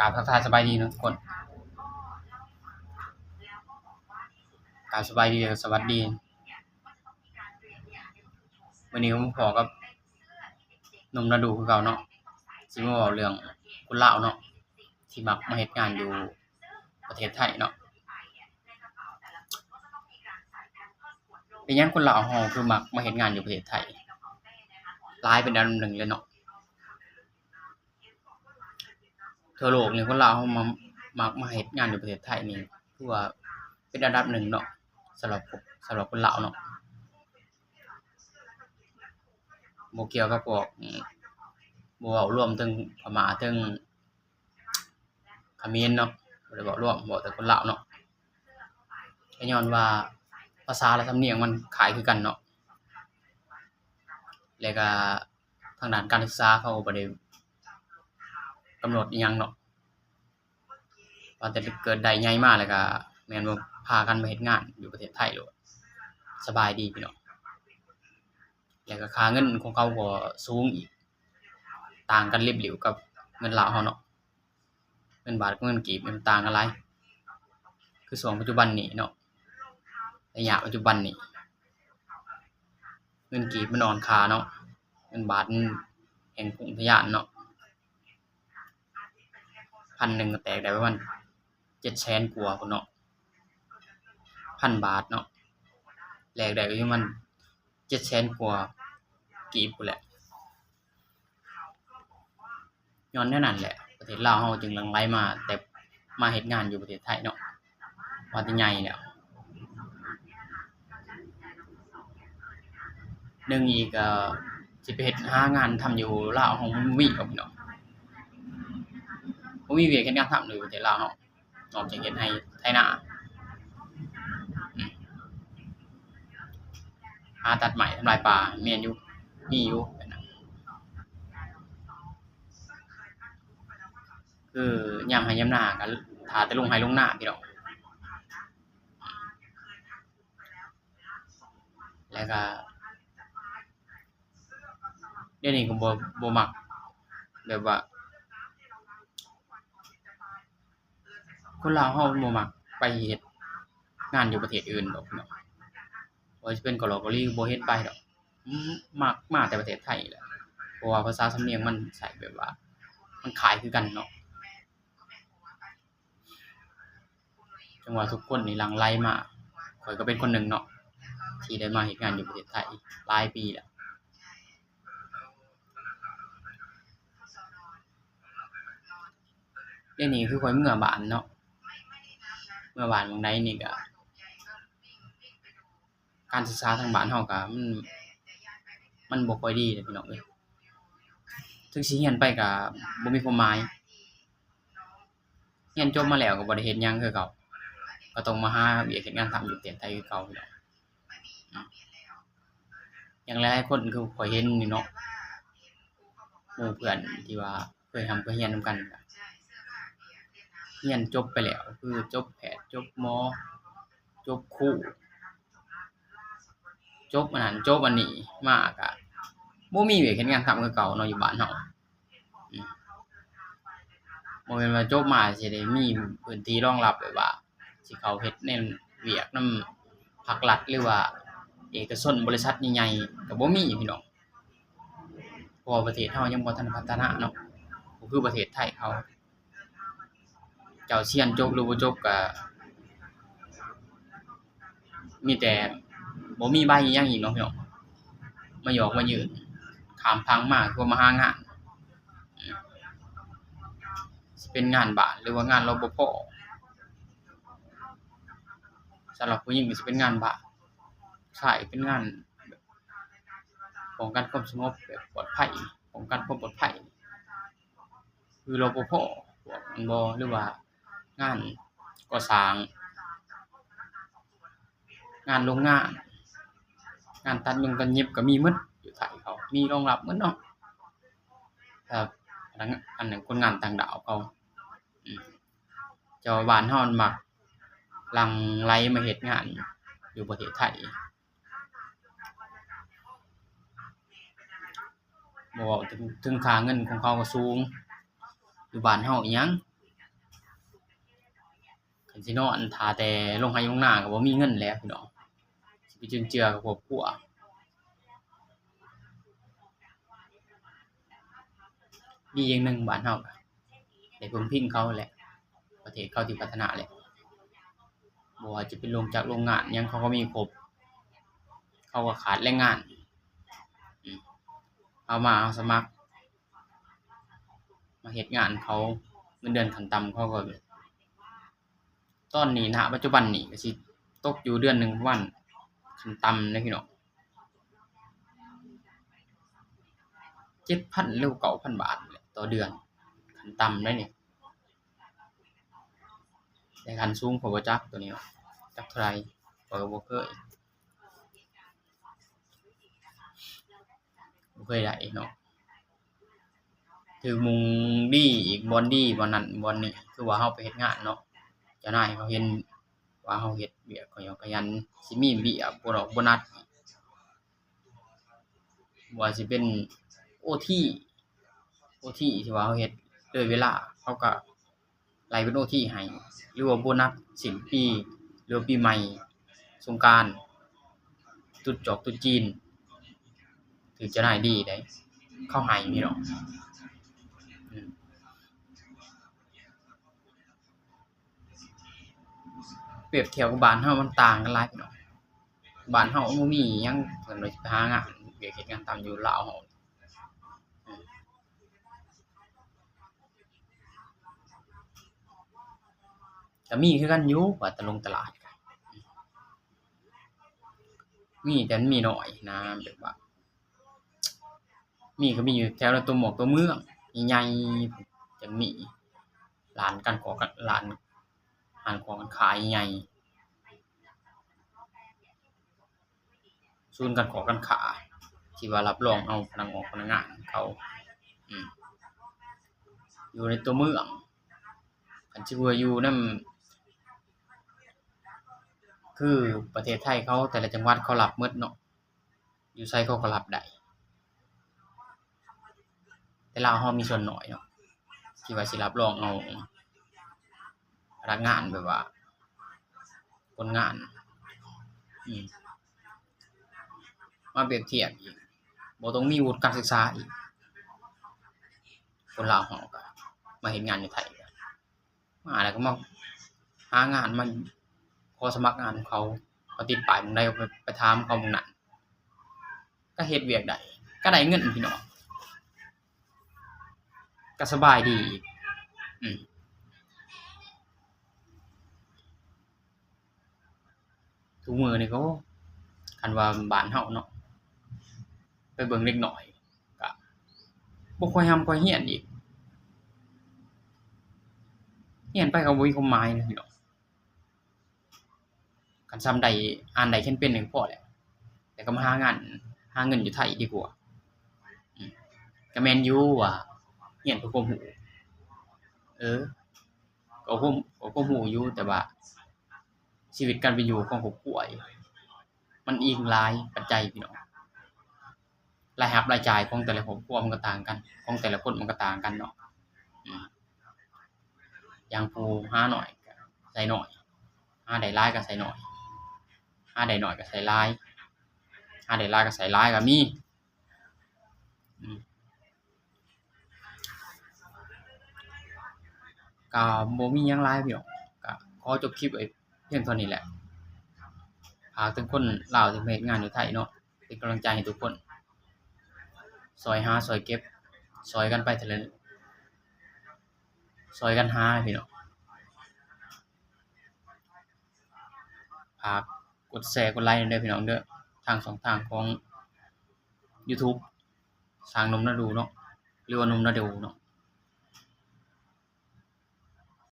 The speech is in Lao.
ກາບທັກທາຍສະບາຍດີເນາະທຸກຄົນ ກາບສະບາຍດີ ແລະ ສະຫວັດດີ. ມື້ນີ້ມາພໍ້ກັບໜຸ່ມນາດູຄືເກົ່າເນາະ ຊິມາເວົ້າເລື່ອງຄົນລາວເນາະ ທີ່ມັກມາເຮັດງານຢູ່ປະເທດໄທເນາະ. ເປັນຫຍັງຄົນລາວເຮົາຄືມັກມາເຮັດງານຢູ່ປະເທດໄທ ຫຼາຍເປັນອັນດັບໜຶ່ງເລີຍເນາະ? ທົ່ວໂລກນີ້ຄົນລາວເຮົາມາ ມັກມາເຮັດງານຢູ່ປະເທດໄທນີ້ ຄືວ່າເປັນອັນດັບໜຶ່ງເນາະ ສຳລັບ ສຳລັບຄົນລາວເນາະ. ບໍ່ກ່ຽວກັບພວກ ບໍ່ເວົ້າລວມເຖິງພະມ້າ ເຖິງຂະເໝນເນາະ ບໍ່ໄດ້ເວົ້າລວມ ເວົ້າແຕ່ຄົນລາວເນາະ. ກະຍ້ອນວ່າພາສາ ແລະ ສຳນຽງມັນຄ້າຍຄືກັນເນາະ ແລະ ກະທາງດ້ານການສຶກສາເຂົາກະບໍ່ໄດ້ກຳນົດອີ່ຫຍັງເນາະ ວ່າແຕ່ເກີດໄດ້ໃຫຍ່ມາແລ້ວກະແມ່ນວ່າພາກັນມາເຮັດງານຢູ່ປະເທດໄທໂລດ ສະບາຍດີພີ່ນ້ອງ. ແລ້ວກະຄ່າເງິນຂອງເຂົາກໍສູງອີກ ຕ່າງກັນລິບຫຼິ່ວກັບເງິນລາວເຮົາເນາະ. ເງິນບາດກັບເງິນກີບນີ້ມັນຕ່າງກັນຫຼາຍ ຄືຊ່ວງປັດຈຸບັນນີ້ເນາະ ໄລຍະປັດຈຸບັນນີ້ ເງິນກີບມັນອ່ອນຄ່າເນາະ ເງິນບາດມັນແຮງພຸ່ງທະຍານເນາະ. ພັນໜຶ່ງກະແຕກໄດ້ປະມານເຈັດແສນກວ່າພຸ້ນເນາະ ພັນບາດເນາະ ແລກໄດ້ກະຢູ່ປະມານເຈັດແສນກວ່າກີບພຸ້ນແຫຼະ. ຍ້ອນແນວນັ້ນແຫຼະ ປະເທດລາວເຮົາຈຶ່ງຫຼັ່ງໄຫຼມາແຕ່ ມາເຮັດງານຢູ່ປະເທດໄທເນາະ ວ່າແຕ່ໃຫຍ່ແລ້ວ. ໜຶ່ງອີກກະຊິໄປເຮັດ ຫາງານທຳຢູ່ລາວເຮົາມັນບໍ່ມີດອກພີ່ນ້ອງ ບໍ່ມີວຽກເຮັດງານທຳຢູ່ປະເທດລາວເຮົາ ນອກຈາກເຮັດໄຮ່ໄຖນາ ອືມ ຫາຕັດໄມ້ທຳລາຍປ່າ ແມ່ນຢູ່ ມີຢູ່ ຄືຍາມໄຮ່ຍາມນາກະຖ້າແຕ່ລົງໄຮ່ລົງນາພີ່ນ້ອງ. ແລ້ວກະດຽວນີ້ກະບໍ່ ບໍ່ມັກ ແບບວ່າ ຄົນລາວເຮົາມັນບໍ່ມັກໄປເຮັດງານຢູ່ປະເທດອື່ນດອກເນາະ ບໍ່ວ່າຊິເປັນເກົາຫຼີເກົາຫຼີກະບໍ່ເຫັນໄປດອກ ມັກມາແຕ່ປະເທດໄທນີ້ແຫຼະ ເພາະວ່າພາສາສຳນຽງມັນໃຊ້ແບບວ່າ ມັນຄ້າຍຄືກັນເນາະ. ຈັ່ງວ່າທຸກຄົນນີ້ຫຼັ່ງໄຫຼມາ ຂ້ອຍກະເປັນຄົນໜຶ່ງເນາະ ທີ່ໄດ້ມາເຮັດງານຢູ່ປະເທດໄທຫຼາຍປີແລ້ວ. ດຽວນີ້ຄືຂ້ອຍເມືອບ້ານເນາະ ເມືອບ້ານໝ່ອງໃດນີ້ກະ ການສຶກສາທາງບ້ານເຮົາກະ ມັນ ມັນບໍ່ຄ່ອຍດີເດ້ພີ່ນ້ອງເອີຍ ເຖິງຊິຮຽນໄປກະບໍ່ມີຄວາມໝາຍ ຮຽນຈົບມາແລ້ວກະບໍ່ໄດ້ເຮັດຫຍັງຄືເກົ່າ ກະຕ້ອງມາຫາວຽກເຮັດງານທຳຢູ່ປະເທດໄທຄືເກົ່າພີ່ນ້ອງ. ຢ່າງຫຼາຍໆຄົນຄືຂ້ອຍເຫັນນີ້ເນາະ ໝູ່ເພື່ອນທີ່ວ່າເຄີຍຮ່ຳເຄີຍຮຽນນຳກັນ ຮຽນຈົບໄປແລ້ວ ຄືຈົບແພດ ຈົບໝໍ ຈົບຄູ ຈົບອັນນັ້ນຈົບອັນນີ້ມາກະ ບໍ່ມີວຽກເຮັດງານທຳຄືເກົ່າເນາະ ຢູ່ບ້ານເຮົາ ອືມ ບໍ່ແມ່ນວ່າຈົບມາຊິໄດ້ມີພື້ນທີ່ຮອງຮັບແບບວ່າ ຊິເຂົ້າເຮັດແນວວຽກນຳພາກລັດ ຫຼືວ່າເອກະຊົນ ບໍລິສັດໃຫຍ່ໆ ກະບໍ່ມີພີ່ນ້ອງ ເພາະວ່າປະເທດເຮົາຍັງບໍ່ທັນພັດທະນາເນາະ ບໍ່ຄືປະເທດໄທເຂົາ. ເຈົ້າຮຽນຈົບຫຼືບໍ່ຈົບກະມີແຕ່ບໍ່ມີໃບອີ່ຫຍັງອີກເນາະພີ່ນ້ອງ ມາຢອກມາຍື່ນຂ້າມຝັ່ງມາ ຄືວ່າມາຫາງານ ຊິເປັນງານບ້ານ ຫຼືວ່າງານ ລປພ ສຳລັບຜູ້ຍິງກະຊິເປັນງານບ້ານ ຊາຍເປັນງານ ປ້ອງກັນຄວາມສະຫງົບ ແບບປອດໄພ ປ້ອງກັນຄວາມປອດໄພ ຄື ລປພ ພວກນັ້ນບໍ ຫຼືວ່າງານກໍ່ສ້າງ ງານໂຮງງານ ງານຕັດຫຍຸ້ງຕັດຫຍິບກະມີໝົດ ຢູ່ໄທເຂົາມີຮອງຮັບໝົດເນາະ ແບບ ອັນນັ້ນ ຄົນງານຕ່າງດ້າວເຂົາ ອືມ ແຕ່ວ່າບ້ານເຮົາມັກຫຼັ່ງໄຫຼມາເຮັດງານຢູ່ປະເທດໄທ. ບໍ່ເວົ້າເຖິງ ເຖິງຄ່າເງິນຂອງເຂົາກະສູງ ຢູ່ບ້ານເຮົາອີ່ຫຍັງ ຄັນຊິນອນຖ້າແຕ່ລົງໄຮ່ລົງນາກໍບໍ່ມີເງິນແລ້ວພີ່ນ້ອງ ຊິໄປຈຸນເຈືອກັບຄອບຄົວ. ດີຢ່າງໜຶ່ງ ບ້ານເຮົາກໍໄດ້ເພິ່ງພິງເຂົາແຫຼະ ປະເທດເຂົາທີ່ພັດທະນາແຫຼະ ບໍ່ວ່າຈະເປັນໂຮງຈັກໂຮງງານຫຍັງ ເຂົາກໍມີຄົບ ເຂົາກໍຂາດແຮງງານ ອືມ ເຮົາມາເຮົາສະໝັກ ມາເຮັດງານເຂົາ ເງິນເດືອນຂັ້ນຕ່ຳເຂົາກໍ ຕອນນີ້ນະ ປັດຈຸບັນນີ້ກໍຊິຕົກຢູ່ເດືອນໜຶ່ງປະມານ ຂັ້ນຕ່ຳເດ້ພີ່ນ້ອງ ເຈັດພັນ ຫຼື ເກົ້າພັນບາດແຫຼະຕໍ່ເດືອນ ຂັ້ນຕ່ຳເດ້ນີ້ ແຕ່ຂັ້ນສູງຂ້ອຍບໍ່ຈັກໂຕນີ້ເນາະ ຈັກເທົ່າໃດ ຂ້ອຍກໍບໍ່ເຄີຍ ບໍ່ເຄີຍໄດ້ເນາະ ຖືກໝູ່ດີອີກ ບ່ອນດີ ບ່ອນນັ້ນບ່ອນນີ້ ຄືວ່າເຮົາໄປເຮັດງານເນາະ ເຈົ້ານາຍເຂົາເຫັນວ່າເຮົາເຮັດວຽກຂະຫຍັນຂະຫຍັນ ຊິມີເບ້ຍ ໂບນັດ ບໍ່ວ່າຊິເປັນໂອທີ ໂອທີທີ່ວ່າເຮົາເຮັດເກີນເວລາ ເຂົາກໍໄລ່ເປັນໂອທີໃຫ້ ຫຼືວ່າໂບນັດສິ້ນປີ ຫຼືວ່າປີໃໝ່ ສົງການ ຕຸດຈອກຕຸດຈີນ ຖືກເຈົ້ານາຍດີເດ້ ເຂົາໃຫ້ພີ່ນ້ອງ ອືມ. ປຽບທຽບກັບບ້ານເຮົາມັນຕ່າງກັນຫຼາຍພີ່ນ້ອງ ບ້ານເຮົາບໍ່ມີຫຍັງ ເພິ່ນວ່າຊິໄປຫາງານວຽກເຮັດງານທຳຢູ່ລາວເຮົາ ກໍມີຄືກັນຢູ່ ວ່າແຕ່ລົງຕະຫຼາດ ມີແຕ່ມັນມີໜ້ອຍນະ ແບບວ່າ ມີກໍມີຢູ່ແຖວໃນຕົວໝວກຕົວເມືອງໃຫຍ່ໆ ຈັ່ງມີຮ້ານການຂອງ ຮ້ານ ຮ້ານຂອງການຂາຍໃຫຍ່ ສູນການຂອງການຄ້າ ທີ່ວ່າຮັບຮອງເອົາພະນັກງອກພະນັກງານເຂົາ ອືມ ຢູ່ໃນຕົວເມືອງ ຄັນຊິວ່າຢູ່ນຳ ຄືປະເທດໄທເຂົາ ແຕ່ລະຈັງຫວັດເຂົາຮັບໝົດເນາະ ຢູ່ໃສເຂົາກໍຮັບໄດ້ ແຕ່ລາວເຮົາມີສ່ວນໜ້ອຍເນາະ ທີ່ວ່າຊິຮັບຮອງເອົາພະນັກງານ ແບບວ່າຄົນງານ ອືມ ມາປຽບທຽບອີກ ບໍ່ຕ້ອງມີວຸດການສຶກສາອີກ ຄົນລາວເຮົາກໍມາເຮັດງານຢູ່ໄທ ມາແລ້ວກໍມາຫາງານ ມາຂໍສະໝັກງານເຂົາ ເຂົາຕິດປ້າຍໝ່ອງໃດກໍໄປ ໄປຖາມເຂົາໝ່ອງນັ້ນ ກໍເຮັດວຽກໄດ້ ກໍໄດ້ເງິນພີ່ນ້ອງ ກໍສະບາຍດີອີກ ອືມ. ທຸກມື້ນີ້ກໍ ຄັນວ່າບ້ານເຮົາເນາະ ໄປເບິ່ງເດັກນ້ອຍ ກະບໍ່ຄ່ອຍຮ່ຳຄ່ອຍຮຽນອີກ ຮຽນໄປກໍບໍ່ມີຄວາມໝາຍນະພີ່ນ້ອງ ຄັນຊ່ຳໄດ້ອ່ານໄດ້ຂຽນເປັນນີ້ກໍພໍແລ້ວ ແລ້ວກໍມາຫາງານ ຫາເງິນຢູ່ໄທດີກວ່າ ອືມ ກໍແມ່ນຢູ່ວ່າຮຽນເພື່ອຄວາມຮູ້ ເອີ ກໍຄວາມ ກໍຄວາມຮູ້ຢູ່ ແຕ່ວ່າຊີວິດການເປັນຢູ່ຂອງຄອບຄົວ ມັນອີງຫຼາຍປັດໄຈພີ່ນ້ອງ ລາຍຮັບລາຍຈ່າຍຂອງແຕ່ລະຄອບຄົວມັນກໍຕ່າງກັນ ຂອງແຕ່ລະຄົນມັນກໍຕ່າງກັນເນາະ ອືມ ຢ່າງຜູ້ຫາໜ້ອຍກໍໃຊ້ໜ້ອຍ ຫາໄດ້ຫຼາຍກໍໃຊ້ໜ້ອຍ ຫາໄດ້ໜ້ອຍກໍໃຊ້ຫຼາຍ ຫາໄດ້ຫຼາຍກໍໃຊ້ຫຼາຍກໍມີ ອືມ ກໍບໍ່ມີຫຍັງຫຼາຍພີ່ນ້ອງ ກໍຂໍຈົບຄລິບໄວ້ພຽງເທົ່ານີ້ແຫຼະ ຝາກເຖິງຄົນລາວທີ່ມາເຮັດງານຢູ່ໄທເນາະ ເປັນກຳລັງໃຈໃຫ້ທຸກຄົນ ຊ່ອຍຫາຊ່ອຍເກັບ ຊ່ອຍກັນໄປເທື່ອລະ ຊ່ອຍກັນຫາພີ່ນ້ອງ ຝາກກົດແຊກົດໄລແດ່ເດີພີ່ນ້ອງເດີ ທາງຊ່ອງທາງຂອງຢູທູບ ຊ່າງໜຸ່ມນາດູເນາະ ຫຼືວ່າໜຸ່ມນາດູເນາະ